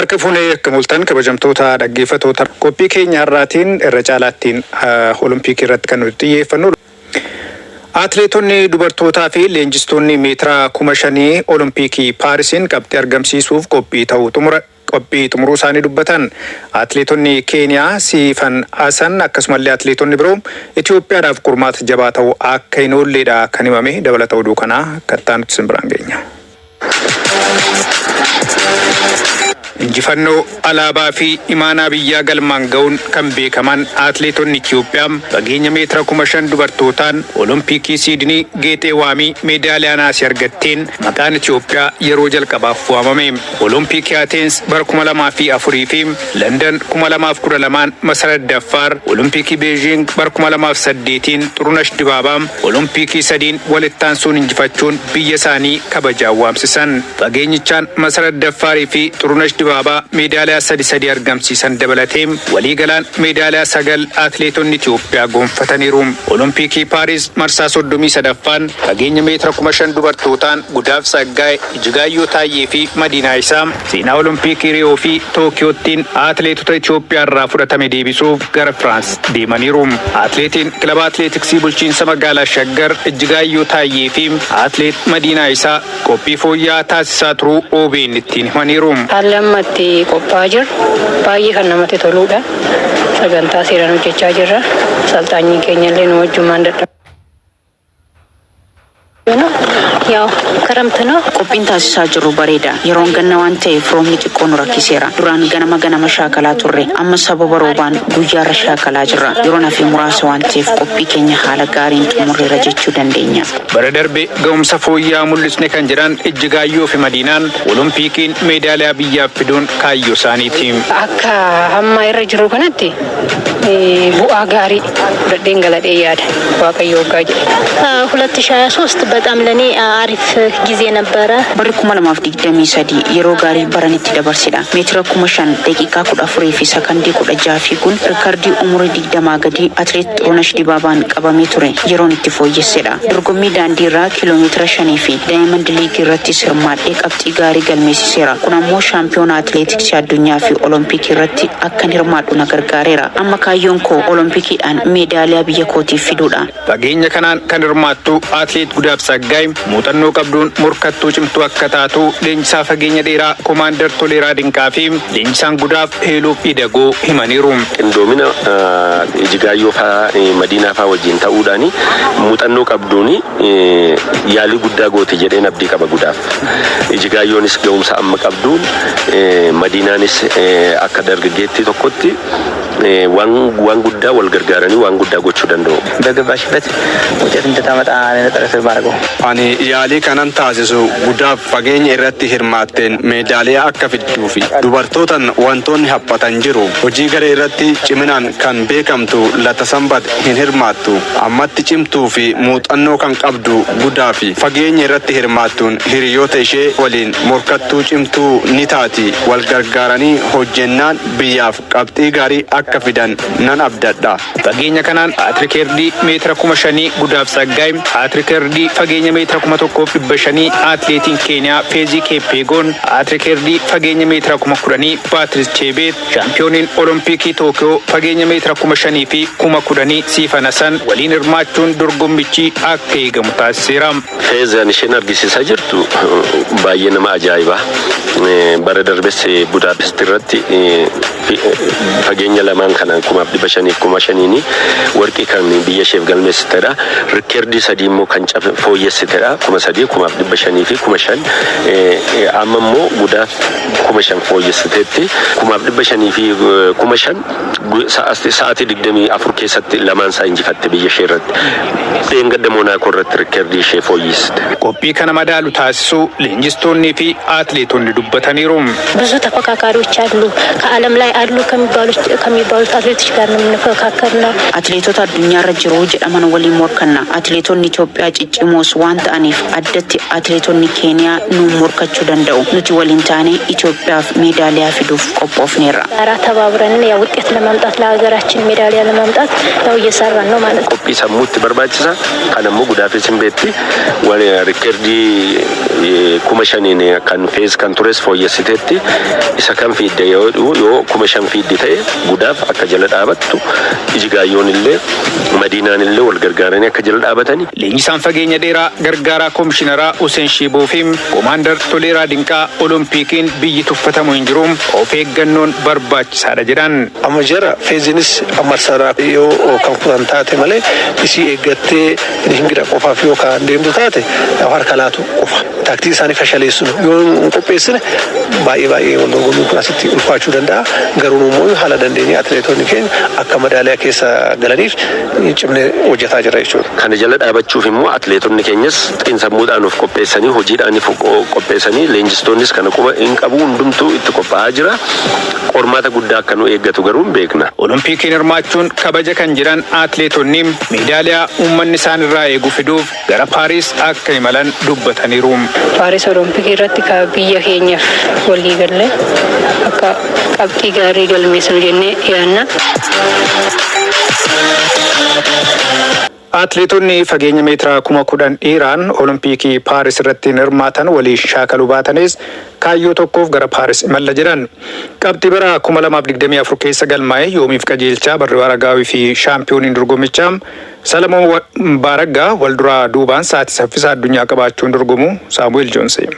Harka fuunee akka mul'atan kabajamtoota dhaggeeffattoota qophii keenya har'aatiin irra caalaattiin Olompikii irratti kan nuti xiyyeeffannu. Atileetonni dubartootaa fi leenjistoonni meetira 5,000 Olompikii Paarisiin qabxii argamsiisuuf qophii ta'uu xumura qophii xumuruu isaanii dubbatan. Atileetonni Keeniyaa Siifan Hasan akkasumallee atileetonni biroo Itoophiyaadhaaf qormaata jabaa ta'uu akka hin oolleedha kan himame. Dabalata oduu kanaa kattaanutti isin biraan geenya. Injifannoo alaabaa fi imaanaa biyyaa galmaan ga'uun kan beekaman atileetonni Itoophiyaa fageenya meetira 5,000 dubartootaan Olompikii Siidnii Geexee Waamii meedaaliyaa naasii argatteen maqaan Itoophiyaa yeroo jalqabaaf waamame. Olompikii Ateens bara 2004 fi London 2012 Masarat Daffaar, Olompikii Beejiing bara 2008 Xurunash Dibaabaa Olompikii sadiin walitti aansuun injifachuun biyya isaanii kabajaan waamsisan. Fageenyichaan Masarat Daffaarii fi Xurunash Dibaabaa meedaaliyaa sadi sadi argamsiisan dabalatee waliigalaan meedaaliyaa sagal atileetonni Itoophiyaa gonfataniiru. Olompikii Paaris marsaa 33ffaan fageenya meetira 5,000 dubartootaan Gudaaf Tsaggaay, Ijigaayyoo Taayyee fi Madiinaa Isaa seenaa Olompikii Riyoo fi Tookiyoottiin atileetota Itoophiyaa irraa fudhatame deebisuuf gara Firaans deemaniiru. Atileetiin kilaba atileetiksii bulchiinsa magaalaa Shaggar Ijigaayyoo Taayyee fi atileet Madiinaa Isaa qophii fooyya'aa taasisaa turuu OBN ittiin himaniiru. Haalli amma itti qophaa'aa jirru baay'ee kan namatti toludha. Sagantaa seeraan hojjechaa jirra. Salxaanyiin keenya illee nu wajjumaan dadhabu. ያው ክረምት ነው። Qophiin taasisaa jirru bareeda. Yeroon ganna waan ta'eef roobni xiqqoo nu rakkiseera. Duraan ganama ganama shaakalaa turre. Amma sababa roobaan guyyaarra shaakalaa jirra. Yeroon hafe muraasa waan ta'eef qophii keenya haala gaariin xumurreera jechuu dandeenya. Bara darbe ga'umsa fooyya'aa mul'isne kan jedhan Ijjigaayyoo fi Madiinaan Olompiikiin meedaaliyaa biyyaaf fiduun kaayyoo isaaniiti. Akka hamma irra jiru kanatti bu'aa gaarii fudhadheen galadhee yaada. Waaqayyo waggaa jedhe. 2023 በጣም ለእኔ አሪፍ ጊዜ ነበረ። Barri 2023 yeroo gaarii baran itti dabarsedha. Meetira 5,000 daqiiqaa 14 fi sakandii 16 fiiguun riikardii umurii 20 gadii atileet Xurunesh Dibaabaan qabamee ture yeroon itti fooyyessedha. Dorgommii daandii irraa kiiloomeetira 5 fi Daayimand Liigii irrattis hirmaadhee qabxii gaarii galmeessiseera. Kun ammoo shaampiyoona atileetiksii addunyaa fi Olompikii irratti akkan hirmaadhu na gargaareera. Amma kaayyoon koo Olompikiidhaan meedaaliyaa biyya kootiif fiduudha. Fageenya kanaan kan hirmaattu atileet Gudaaf Tsaggaay muuxannoo qabduun morkattuu cimtuu akka taatu leenjisaa fageenya dheeraa Komaander Toleeraa Dinqaa fi leenjisaan Gudaaf Heeluuf Idagoo himaniiru. Qindoomina Ijigaayyoo fa'aa Madiinaa fa'aa wajjin ta'uudhaan muuxannoo qabduun yaalii guddaa goote jedheen abdii qaba Gudaaf. Ijigaayyoonis ga'umsa amma qabduun, Madiinaanis akka dargaggeettii tokkotti waan guddaa wal gargaaranii waan guddaa gochuu danda'u. በገባሽበት ውጤት እንድታመጣ ጥረት ማድረገው። Ani yaalii kanan taasisu Gudaaf fageenya irratti hirmaatteen meedaaliyaa akka fidduufi. Dubartootaan wantoonni haphatan jiru. Hojii garee irratti ciminaan kan beekamtu Latasambat hin hirmaattu. Ammatti cimtuu fi muuxannoo kan qabdu Gudaafi fageenya irratti hirmaattuun hiriyoota ishee waliin morkattuu cimtuu ni taati. Wal gargaaranii hojjennaan biyyaaf qabxii gaarii akka fidan nan abdadha. Fageenya kanaan atileetii meetira 5,000 Gudaaf Tsaggaay, atileetii fageenya meetira 1,500 atileetiin Keeniyaa Feezii Keeppeegoon, atileetii fageenya meetira 10,000 Baatiris Cheebeet, shaampiyooniin Olompikii Tookiyoo fageenya meetira 5,000 fi 10,000 Siifan Hasan waliin hirmaachuun dorgommichi akka eegamu taasiseera. Feezaan isheen argisiisaa jirtu baay'ee nama ajaa'iba. Bara darbes Budaapest irratti fageenya lamaan kana 5,500f 5,000n warqii kan biyya isheef galmeessitedha. Rikkeerdii sadii immoo kan fooyyessitedha. 3,000, 5,500 fi 5,000. Amma immoo Gudaaf 5,000 fooyyessiteetti. 5,500 fi 5,000 sa'aatii 24 keessatti lamaan isaa injifatte biyya ishee irratti. Dheengadda Moonaakoo irratti rikkeerdii ishee fooyyessite. Qophii kana madaalu taasisuu leenjistoonnii fi atileetonni dubbataniiru. ብዙ ተፎካካሪዎች አሉ። ከዓለም ላይ አሉ ከሚባሉ ከሚባሉት አትሌቶች ጋር ነው የምንፎካከር ነው። Atileetota addunyaarra jiru jedhaman waliin morkanna. Atileetonni Itoophiyaa ciccimoos waan ta'aniif addatti atileetonni Keeniyaa nuun morkachuu danda'u. Nuti waliin taanee Itoophiyaaf meedaaliyaa fiduuf qophoofneerra. ጋራ ተባብረን ያው ውጤት ለማምጣት ለሀገራችን ሜዳሊያ ለማምጣት ያው እየሰራን ነው ማለት ነው። Qophii sammuutti barbaachisa. Kan ammoo Gudaafis hin beekti. Riikkeerdii 5000n kan fees kan tures fooyyessiteetti. Isa kan fiidde yoo 5000 fiiddi ta'e, Gudaaf akka jala dhaabattu, Ijigaayyoon illee, Madiinaan illee wal gargaaranii akka jala dhaabatani. Leenjisaan fageenya dheeraa gargaaraa koomishineraa Hussein Shiboo fi Koomaandar Toleeraa Dinqaa Oloompikiin biyyi tuffatamu hin jiru, of eeggannoon barbaachisaadha jedhan. Amma jara feezinis marsaraa yoo kan kutan taate malee, isii eeggattee hingira qofaaf yoo kan deemtu taate, harka laatu qofa. Taaktii isaanii fashaleessinu yoo hin qopheessine, baay'ee baay'ee wal dorgommiin kun asitti ulfaachuu danda'a. Garuu immoo haala dandeenye atileetonni keenya akka madaaliyaa keessa galaniif cimnee hojjetaa jira jechuudha. Kana jala dhaabachuuf immoo atileetonni keenyas xiinsammuudhaan of qopheessanii, hojiidhaan of qopheessanii, leenjistoonnis kana quba hin qabu, hundumtuu itti qophaa'aa jira. Qormaata guddaa akka nu eeggatu garuu hin beekna. Olompiikiin hirmaachuun kabaja kan jiran atileetonni meedaaliyaa uummanni isaan irraa eegu fiduuf gara Paaris akka imalan dubbataniiru. Paaris Olompikii irratti ka biyya keenyaaf walii galle akka qabxii gaarii galmeessinu jennee yaadna. Atileetonni fageenya meetiraa 10,000 dhiiraan Olompikii Paaris irratti hirmaatan waliin shaakaluu baatanis, kaayyoo tokkoof gara Paaris imalla jedhan. Qabxii bara 2024 keessa galmaa'e Yoomiif Qajeelchaa, Barriuu Aragaawii fi shaampiyooniin dorgommichaa Salamoon Baaraggaa wal duraa duubaan sa'aatii saffisaa addunyaa qabaachuun dorgomu Saamu'eel Joonsee.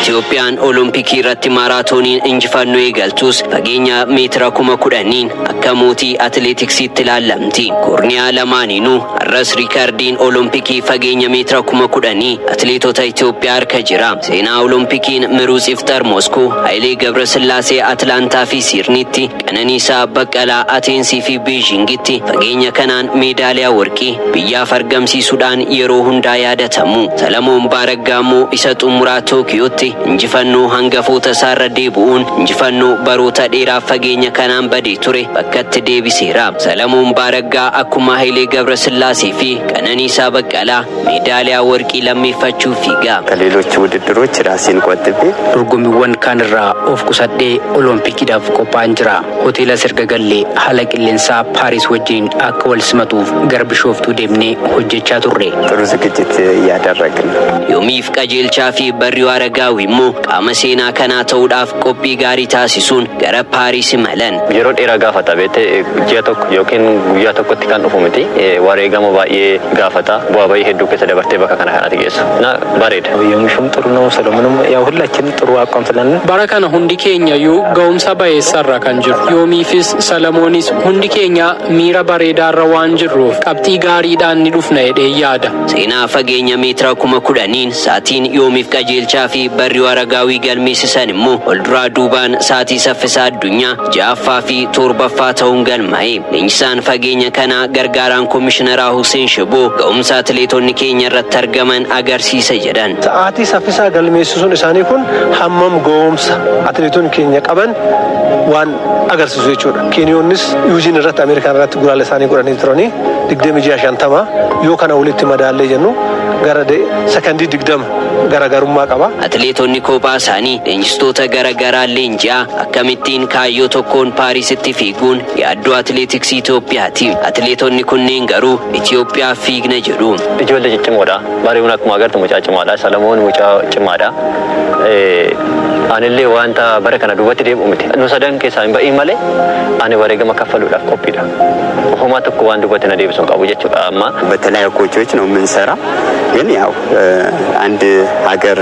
Itoophiyaan Olompikii irratti maaraatooniin injifannoo eegaltus, fageenya meetira 10,000n akka mootii atileetiksiitti ilaalamti. Koorniyaa lamaaniinuu har'as riikardiin Olompikii fageenya meetira 10,000 atileetota Itoophiyaa harka jira. Seenaa Olompikiin Miruuts Iftar Moskoo, Hayilee Gabrasillaasee Atlaantaa fi Siidniitti, Qananiisaa Baqqalaa Ateensii fi Beejingitti fageenya kanaan meedaaliyaa warqii biyyaaf argamsiisuudhaan yeroo hundaa yaadatamu. Salamoon Baaraggaa immoo isa xumuraa Tookiyootti injifannoo hangafoota isaarra deebi'uun injifannoo baroota dheeraaf fageenya kanaan badee ture bakkatti deebiseera. Salamoon Baaraggaa akkuma Hayilee Gabrasillaasee fi Qananiisaa Baqqalaa meedaaliyaa warqii lammeeffachuuf fiiga. ከሌሎች ውድድሮች ራሴን ቆጥቤ Dorgommiiwwan kaan irraa of qusadhee Oloompikiidhaaf qophaa'an jira. Hoteela erga gallee haala qilleensaa Paaris wajjin akka wal simatuuf gara Bishooftuu deemnee hojjechaa turre. ጥሩ ዝግጅት እያደረግን ነው። Yoomiif Qajeelchaa fi Barriuu Aragaawii immoo qaama seenaa kanaa ta'uudhaaf qophii gaarii taasisuun gara Paariis imalan. Yeroo dheeraa gaafata beekte, ji'a tokko yookiin guyyaa tokkotti kan dhufu miti, wareegama baay'ee gaafata, bu'aa bayii hedduu keessa dabartee bakka kana kanatti geessu na bareeda. ዮሚፍም ጥሩ ነው። ሰለሞንም ያው ሁላችንም ጥሩ አቋም ስላለን Bara kana hundi keenyayyuu ga'umsa bayeessarra kan jiru. Yoomiifis Salamoonis hundi keenya miira bareedaarra waan jirruuf qabxii gaariidhaan ni dhufna jedhee yaada. Seenaa fageenya meetira 10,000n sa'aatiin Yoomiif Qajeelchaa fi Barriuu Aragaawii galmeessisan immoo walduraa duubaan sa'aatii saffisaa addunyaa ja'affaa fi torbaffaa ta'uun galmaa'e. Leenjisaan fageenya kanaa gargaaraan koomishineraa Hussein Shiboo ga'umsa atileetonni keenya irratti argaman agarsiisa jedhan. Sa'aatii saffisaa galmeessisuun isaanii kun hammam ga'umsa atileetonni keenya qaban waan agarsiisu jechuudha. Keeniyoonnis Yuujiin irratti, Ameerikaan irratti gulaala isaanii godhanii turanii 26:50. Yoo kana walitti madaallee jennu, gara sakandii 20 garaagarummaa qaba. Atileetonni kophaa isaanii leenjistoota gara garaa leenji'aa akkamittiin kaayyoo tokkoon Paarisitti fiiguun yaaddoo atileetiksii Itoophiyaati. Atileetonni kunneen garuu Itoophiyaaf fiigna jedhu. Ijoollee ciccimoodha. Bari'uun akkuma agartu mucaa cimaadha. Salamoon mucaa cimaadha. Anillee wanta bara kana duubatti deebi'u miti. Nu sadan keessaa hin ba'iin malee ani wareegama kaffaluudhaaf qophiidha. Homaa tokko waan duubatti na deebisu hin qabu jechuudha amma. በተለያዩ ኮቾች ነው የምንሰራ፣ ግን ያው አንድ ሀገር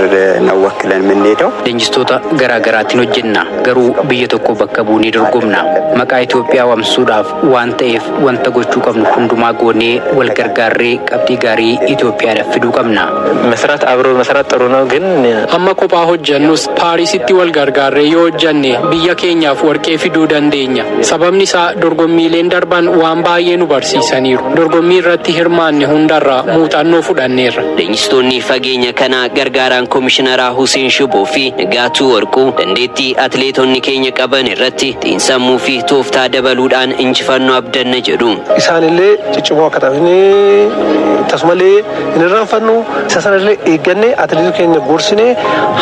ነው ወክለን የምንሄደው። Leenjistoota garaa garaatiin hojjenna. Garuu biyya tokko bakka buunee dorgomna. Maqaa Itoophiyaa waamsisuudhaaf waan ta'eef, wanta gochuu qabnu hundumaa goonee wal gargaarree qabxii gaarii Itoophiyaadhaaf fiduu qabna. መስራት አብሮ መስራት ጥሩ ነው ግን Amma kophaa hojjannus, Paarisitti wal gargaarree yoo hojjanne biyya keenyaaf warqee fiduu dandeenya. Sababni isaa dorgommiileen darban waan Baay'ee nu barsiisaniiru. Dorgommii irratti hirmaanne hundarraa muuxannoo fudhanneerra. Leenjistoonni fageenya kanaa gargaaraan Komishineraa Hussein Shiboo fi Nigaatuu Warquu dandeettii atleetonni keenya qaban irratti xiinsammuu fi tooftaa dabaluudhaan injifannoo abdanna jedhu. Isaanillee ciccimoo akka ta'an tasumallee hin irraanfannu. Isa sanallee eeggannee, atileetota keenya gorsinee,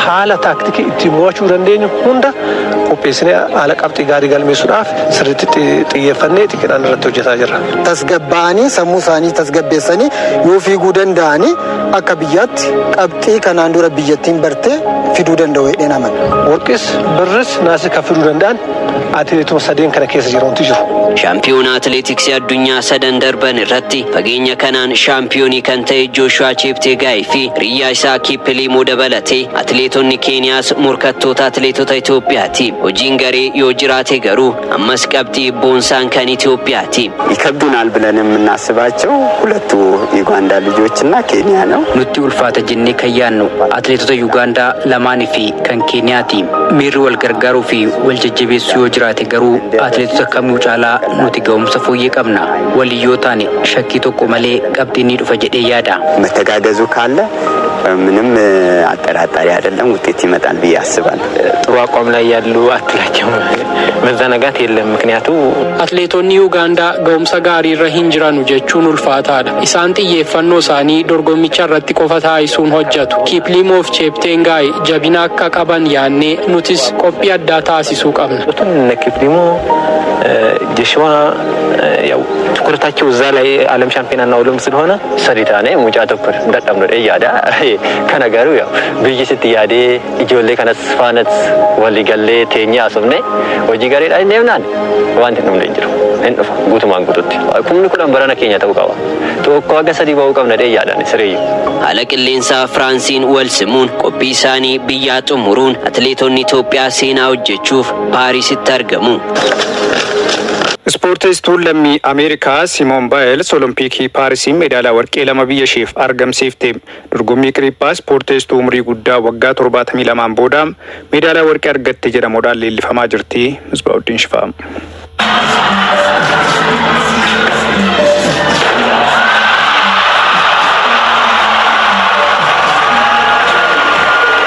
haala taaktikii ittiin mo'achuu dandeenyu hunda qopheessinee, haala qabxii gaarii galmeessuudhaaf sirriitti xiyyeeffannee xiqqinaan irratti hojjetaa jirra. Tasgabbaa'anii, sammuu isaanii tasgabbeessanii yoo fiiguu danda'anii, akka biyyaatti qabxii kanaan dura biyyattiin bartee fiduu danda'u jedheen amana. Warqis, birris, naasii kan fiduu danda'an atileetuma sadeen kana keessa jirantu jiru. Shaampiyoona atileetiksii addunyaa sadan darban irratti fageenya kanaan shaampiyoonii kan ta'e Jooshuwaa Cheepteegaay fi hiriyyaa isaa Kippiliimoo dabalatee atileetonni Keeniyaas morkattoota atileetota Itoophiyaati. Hojiin garee yoo jiraate garuu ammas qabxii boonsaan kan Itoophiyaati. ይከብዱናል ብለን የምናስባቸው ሁለቱ ዩጋንዳ ልጆችና ኬንያ ነው። Nutti ulfaata jennee kan yaadnu atileetota Yuugaandaa lamaanii fi kan Keeniyaati. Miirri wal gargaaruu fi wal jajjabeessuu yoo jiraate garuu atileetota kamuu caalaa nuti ga'umsa fooyyee qabna. Walii yoo taane shakkii tokko malee qabxiin ni dhufa jedhee yaada. መተጋገዙ ካለ ምንም አጠራጣሪ አይደለም፣ ውጤት ይመጣል ብዬ አስባለሁ። ጥሩ አቋም ላይ ያሉ አትላቸውም። መዘናጋት የለም። ምክንያቱ Atleetonni Yuugaandaa ga'umsa gaarii irra hin jiranu jechuun ulfaataadha. Isaan xiyyeeffannoo isaanii dorgommicha irratti qofa taasisuun hojjetu. Kiiplimoof Cheepteengaay jabina akka qaban yaannee nutis qophii addaa taasisuu qabna. እነ ኪፕሊሞ፣ ጆሹዋ ያው ትኩረታቸው እዛ ላይ ዓለም ሻምፒዮናና ኦሎምፒክ ስለሆነ Sadi taanee mucaa tokko dadhabnu dhee yaada. Kana garuu yaa biyyi sitti yaadee ijoollee kanas faanas walii gallee teenyee haasofne hojii gareedhaan deemnaan wanti hin dhumne hin jiru. Hin dhufa guutumaan guututti. 10,000 barana keenya ta'uu qaba. Tokko haga sadii ba'uu qabna dhee yaadaan sireeyyu. Haala qilleensaa Firaansiin wal simuun qophii isaanii biyyaa xumuruun atileetonni Itoophiyaa seenaa hojjechuuf Paarisitti argamu. Ispoortistuun lammii Ameerikaa Simoon Baayels Olompikii Paarisiin meedaaliyaa warqee lama biyya isheef argamsiifte. Dorgommii qiriiphaa ispoortistuu umurii guddaa waggaa 72n booda meedaaliyaa warqee argatte jedhamuudhaan leellifamaa jirti. Misbaa'uddin Shifaa.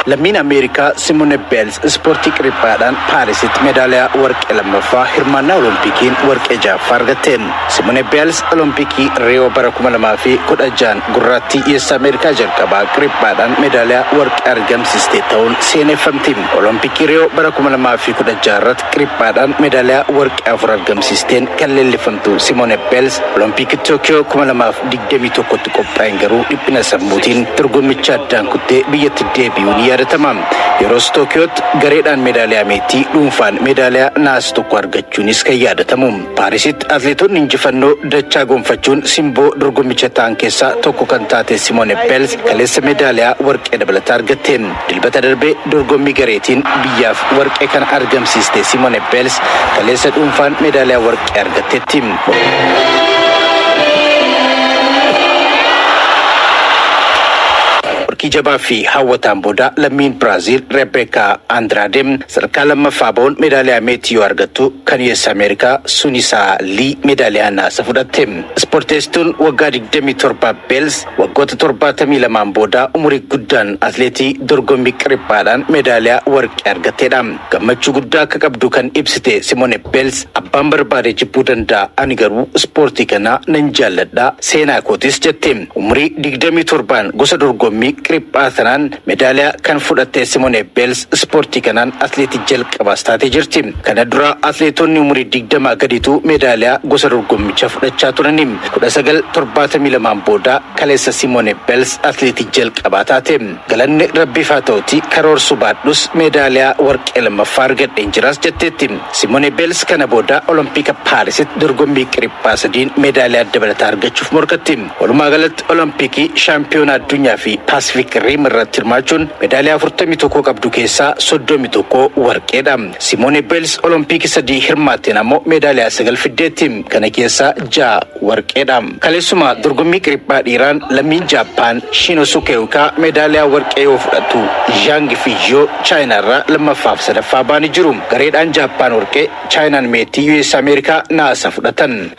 Lammiin Ameerikaa Simone Beels ispoortii qiriphaadhaan Paarisitti meedaaliyaa warqee lammaffaa, hirmaannaa Oloompikiin warqee ja'affaa argatteen. Simone Beels Olompikii Riyoo bara 2016 gurraattii dhiyeessa Ameerikaa jalqabaa qiriphaadhaan meedaaliyaa warqee argamsiiste ta'uun seeneffamti. Olompikii Riyoo bara 2016 irratti qiriphaadhaan meedaaliyaa warqee afur argamsiisteen kan leellifamtu Simone Beels, Olompikii Tookiyoo 2021tti qophaa'een garuu dhiphina sammuutiin dorgommicha addaan kuttee biyyatti deebi'uun yaadatama. Yeroos Tookiyootti gareedhaan meedaaliyaa meetii, dhuunfaan meedaaliyaa naas tokko argachuunis kan yaadatamu. Paarisitti atleetonni injifannoo dachaa gonfachuun simboo dorgommicha ta'an keessaa tokko kan taate Simone Beels kaleessa meedaaliyaa warqee dabalataa argatte. Dilbata darbee dorgommii gareetiin biyyaaf warqee kan argamsiiste Simone Beels kaleessa dhuunfaan meedaaliyaa warqee argatteetti. Morkii jabaa fi hawwataan booda lammiin Biraaziil Rebeekaa Andraade sadarkaa lammaffaa ba'uun meedaaliyaa meetii yoo argattu, kan US Ameerikaa Sunisaa Lii meedaaliyaa naasa fudhatte. Ispoorteessituun waggaa 27 Beels waggoota 72n booda umurii guddaan atleetii dorgommii qiriphaadhaan meedaaliyaa warqee argatteedha. Gammachuu guddaa akka qabdu kan ibsite Simone Beels, "Abbaan barbaade jibbuu danda'a, ani garuu ispoortii kana nan jaalladha, seenaa kootis," jette. Umurii 27n gosa dorgommii qiriphaa tanaan meedaaliyaa kan fudhatte Simone Beels ispoortii kanaan atleetii jalqabaas taatee jirti. Kana dura atleetonni umurii 20 gadiitu meedaaliyaa gosa dorgommicha fudhachaa turani. 1972n booda kaleessa Simone Beels atleetii jalqabaa taate. "Galanni rabbiif haa ta'uti, karoorsuu baadhus meedaaliyaa warqee lammaffaa argadheen jiraas," jetteetti. Simone Beels kana booda Olompika Paarisitti dorgommii qiriphaa sadiin meedaaliyaa dabalataa argachuuf morkatti. Walumaa galatti Olompikii, shaampiyoona addunyaa fi Paasifik Riim irratti hirmaachuun meedaaliyaa 41 qabdu keessaa 31 warqeedha. Simone Beels Olompikii sadii hirmaatteen ammoo meedaaliyaa sagal fiddeetti. Kana keessaa ja'a warqeedha. Kaleessuma dorgommii qiriphaa dhiiraan lammiin Jaappaan Shinosuke Uka meedaaliyaa warqee yoo fudhatu, Zhang fi Zhou Chaayinaarraa lammaffaaf sadaffaa ba'anii jiru. Gareedhaan Jaappaan warqee, Chaayinaan meetii, US Ameerikaa naasa fudhatan.